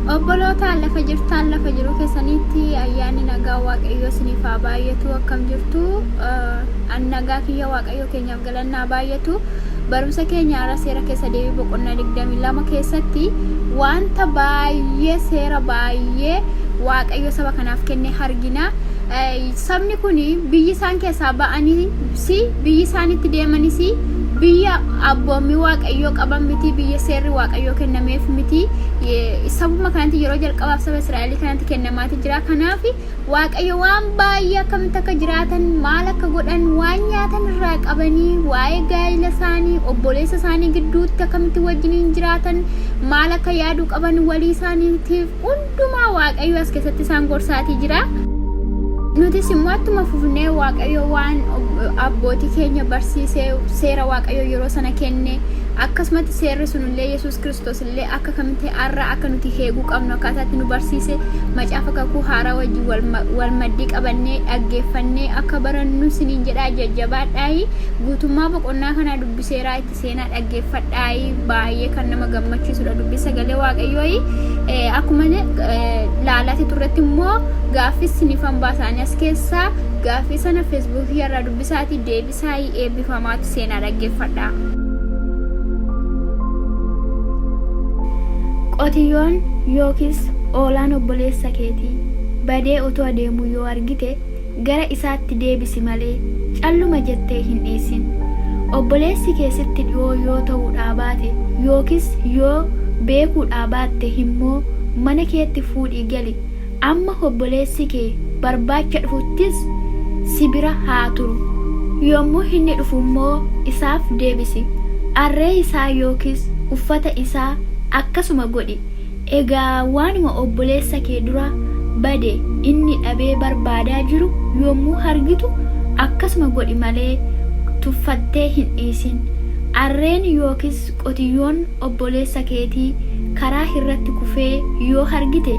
Obboloota lafa jirtaan lafa jiruu keessaniitti ayyaanni nagaa Waaqayyoo isiniif haa baay'atu. Akkam jirtu? An nagaa kiyya, Waaqayyoo keenyaaf galanni haa baay'atu. Barumsa keenya har'a seera keessa deebii boqonnaa 22 keessatti wanta baay'ee, seera baay'ee Waaqayyo saba kanaaf kenne argina. Sabni kun biyyi isaan keessaa ba'anii si biyyi isaan itti deemanis biyya abboommii Waaqayyoo qaban miti, biyya seerri Waaqayyoo kennameef miti. Sabuma kanatti yeroo jalqabaaf saba Israa'elii kanatti kennamaati jira. Kanaaf Waaqayyo waan baay'ee, akkamitti akka jiraatan, maal akka godhan, waan nyaatan irraa qabanii, waa'ee gaa'ila isaanii, obboleessa isaanii gidduutti akkamitti wajjiniin jiraatan, maal akka yaaduu qaban walii isaaniitiif, hundumaa Waaqayyo as keessatti isaan gorsaatii jira. Nutis immoo attuma fufnee Waaqayyo waan abbootii keenya barsiisee, seera Waaqayyo yeroo sana kenne, akkasumatti seerri sunillee Yesuus Kiristoos illee akka kamitti har'a akka nuti eeguu qabnu akkaataatti nu barsiise, macaafa kakuu haaraa wajjin wal maddii qabannee dhaggeeffannee akka barannu siniin jedhaa. Jajjabaadhaayi, guutummaa boqonnaa kanaa dubbiseeraa itti seenaa dhaggeeffadhaayi. Baay'ee kan nama gammachiisudha dubbii sagalee Waaqayyooyi. Akkuma laalaati turretti immoo gaaffii sinifan baasaanii as keessaa gaaffii sana Feesbuukii irraa dubbisaatii deebisaayii. Eebbifamaatti seenaa dhaggeeffadhaa. Qotiyyoon yookiis oolaan obboleessa keetii badee utuu adeemuu yoo argite, gara isaatti deebisi malee calluma jettee hin dhiisin. Obboleessi kee sitti dhi'oo yoo ta'uudhaa baate yookiis yoo beekuudhaa baatte immoo mana keetti fuudhii gali, amma obboleessi kee barbaacha dhufuttis si bira haa turu. Yommuu inni dhufu immoo isaaf deebisi. Arree isaa yookiis uffata isaa akkasuma godhi. Egaa waanuma obboleessa kee duraa bade inni dhabee barbaadaa jiru yommuu argitu akkasuma godhi malee tuffattee hin dhiisin. Arreen yookiis qotiyyoon obboleessa keetii karaa irratti kufee yoo argite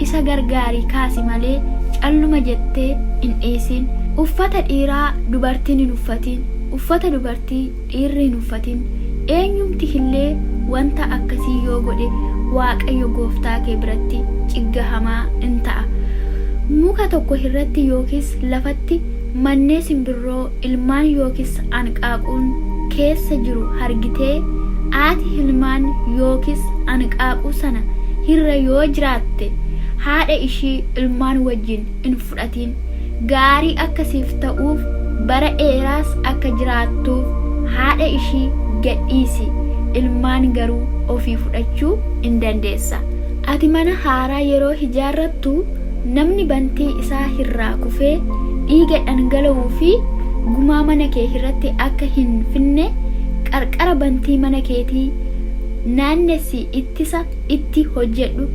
isa gargaarii kaasi malee calluma jettee hin dhiisin. Uffata dhiiraa dubartiin hin uffatin, uffata dubartii dhiirri hin uffatin. Eenyumti illee wanta akkasii yoo godhe Waaqayyo gooftaa kee biratti ciggahamaa in ta'a. Muka tokko irratti yookiis lafatti mannee simbirroo ilmaan yookiis anqaaquun keessa jiru argitee, haati ilmaan yookiis anqaaquu sana irra yoo jiraatte, haadha ishii ilmaan wajjin hin fudhatin. Gaarii akka siif ta'uuf, bara dheeraas akka jiraattuuf haadha ishii gad dhiisi, ilmaan garuu ofii fudhachuu in dandeessa. Ati mana haaraa yeroo ijaarrattu, namni bantii isaa irraa kufee dhiiga dhangala'uu fi gumaa mana kee irratti akka hin fidne, qarqara bantii mana keetii naannessii ittisa itti hojjedhu.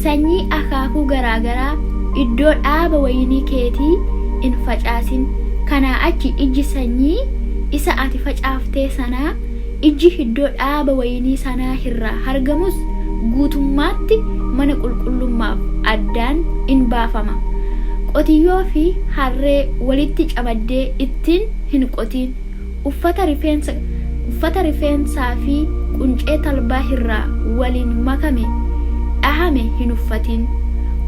Sanyii akaakuu garaa garaa iddoo dhaaba wayinii keetii hin facaasin, kanaa achi iji sanyii isa ati facaaftee sanaa, iji iddoo dhaaba wayinii sanaa irraa argamus guutummaatti mana qulqullummaaf addaan in baafama. Qotiyyoo fi harree walitti camaddee ittiin hin qotin. Uffata rifeensa uffata rifeensaa fi quncee talbaa irraa waliin makame dhahame hin uffatin.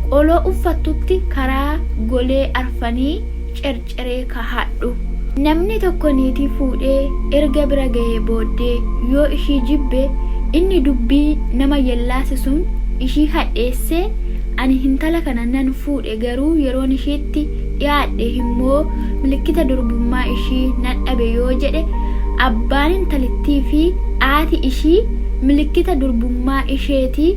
Qoloo uffattutti karaa golee arfanii cerceree kaa'adhu. Namni tokko niitii fuudhee erga bira ga'ee booddee yoo ishii jibbe, inni dubbii nama yellaasisuun ishii hadheessee, Ani intala kana nan fuudhe, garuu yeroon ishiitti dhi'aadhe immoo milikkita durbummaa ishii nan dhabe yoo jedhe, abbaan intalittii fi haati ishii milikkita durbummaa isheetii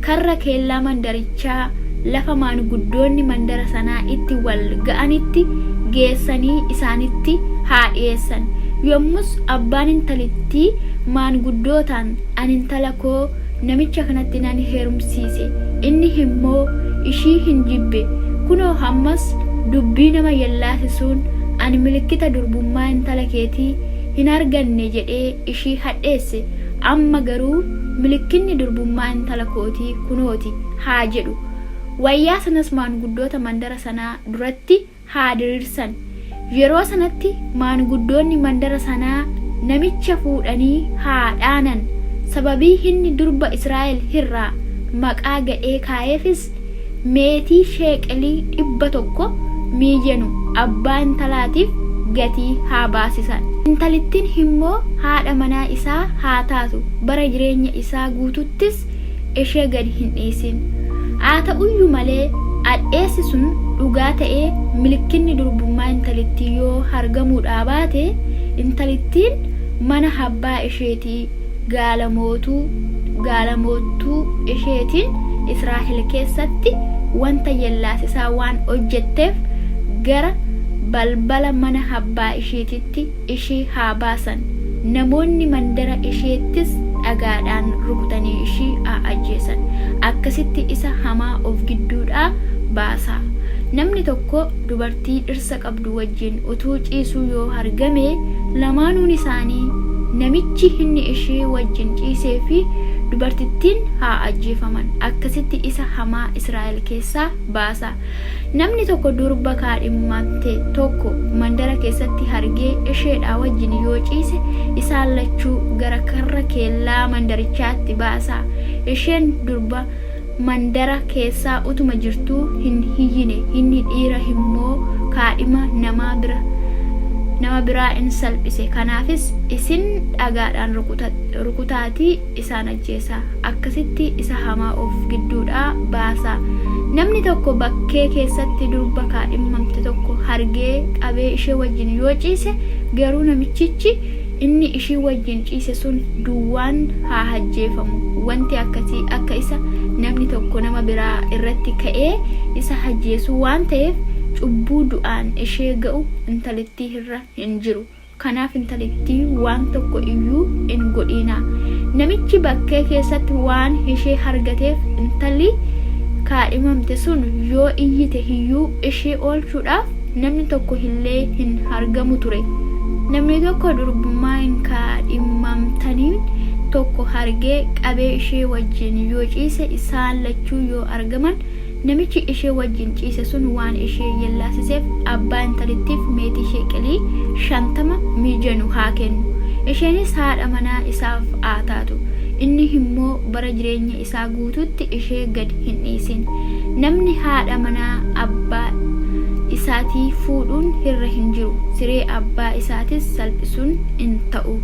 karra kellaa mandarichaa lafa maanguddoonni mandara sanaa itti wal ga'anitti geessanii isaanitti haa dhi'eessan! Yommus abbaan intalittii maanguddootaan, Ani intala koo namicha kanatti nan heerumsiise, inni immoo ishii in jibbe, kunoo ammas dubbii nama yellaasisuun, Ani milikkita durbummaa intala keetii hin arganne jedhee ishii hadheesse, amma garuu milikkinni durbummaa intala kootii kunoo ti haa jedhu! Wayyaa sanas maanguddoota mandara sanaa duratti haa diriirsan! Yeroo sanatti maanguddoonni mandara sanaa namicha fuudhanii haa dhaanan, sababii inni durba Israa'el irraa maqaa gadhee kaa'eefis meetii sheeqelii 100 miijanu abbaa intalaatiif gatii haa baasisan. Intalittiin immoo haadha manaa isaa haa taatu, bara jireenya isaa guutuuttis ishee gad hin dhiisin. Haa ta'uyyu malee, adheessi sun dhugaa ta'ee milikkinni durbummaa intalittii yoo argamuudhaa baate, intalittiin mana abbaa isheetii gaalamootuu gaalamoottuu isheetiin Israa'el keessatti wanta yellaasisaa waan hojjetteef gara balbala mana abbaa isheetitti ishii haa baasan, namoonni mandara isheettis dhagaadhaan rukutanii ishii haa ajjeesan! Akkasitti isa hamaa of gidduudhaa baasaa! Namni tokko dubartii dhirsa qabdu wajjin utuu ciisuu yoo argame, lamaanuun isaanii, namichi inni ishii wajjin ciisee fi dubartittiin haa ajjeefaman. Akkasitti isa hamaa Israa'el keessaa baasaa! Namni tokko durba kaadhimmamte tokko mandara keessatti argee isheedhaa wajjin yoo ciise, isaan lachuu gara karra kellaa mandarichaatti baasaa! Isheen durba mandara keessaa utuma jirtuu hin iyyine, inni dhiira immoo kaadhima nama nama biraa in salphise, kanaafis isin dhagaadhaan rukutaatii isaan ajjeesaa! Akkasitti isa hamaa of gidduudhaa baasaa! Namni tokko bakkee keessatti durba kaadhimmamte tokko argee qabee ishee wajjin yoo ciise garuu namichichi inni ishii wajjin ciise sun duwwaan haa ajjeefamu, wanti akkasii akka isa namni tokko nama biraa irratti ka'ee isa ajjeesuu waan ta'eef, cubbuu du'aan ishee ga'u intalittii irra hin jiru. Kanaaf intalittii waan tokko iyyuu hin godhinaa! Namichi bakkee keessatti waan ishee argateef intalli kaadhimamte sun yoo iyyite iyyuu ishee oolchuudhaaf namni tokko illee hin argamu ture. Namni tokko durbummaa hin kaadhimamtaniin tokko argee qabee ishee wajjin yoo ciise isaan lachuu yoo argaman Namichi ishee wajjin ciise sun waan ishee yellaasiseef abbaa intalittiif meetii sheeqelii 50 miijanu haa kennu, isheenis haadha manaa isaaf haa taatu, inni immoo bara jireenya isaa guutuutti ishee gad hin dhiisin. Namni haadha manaa abbaa isaatii fuudhuun irra hin jiru, siree abbaa isaatis salphisuun hin ta'u.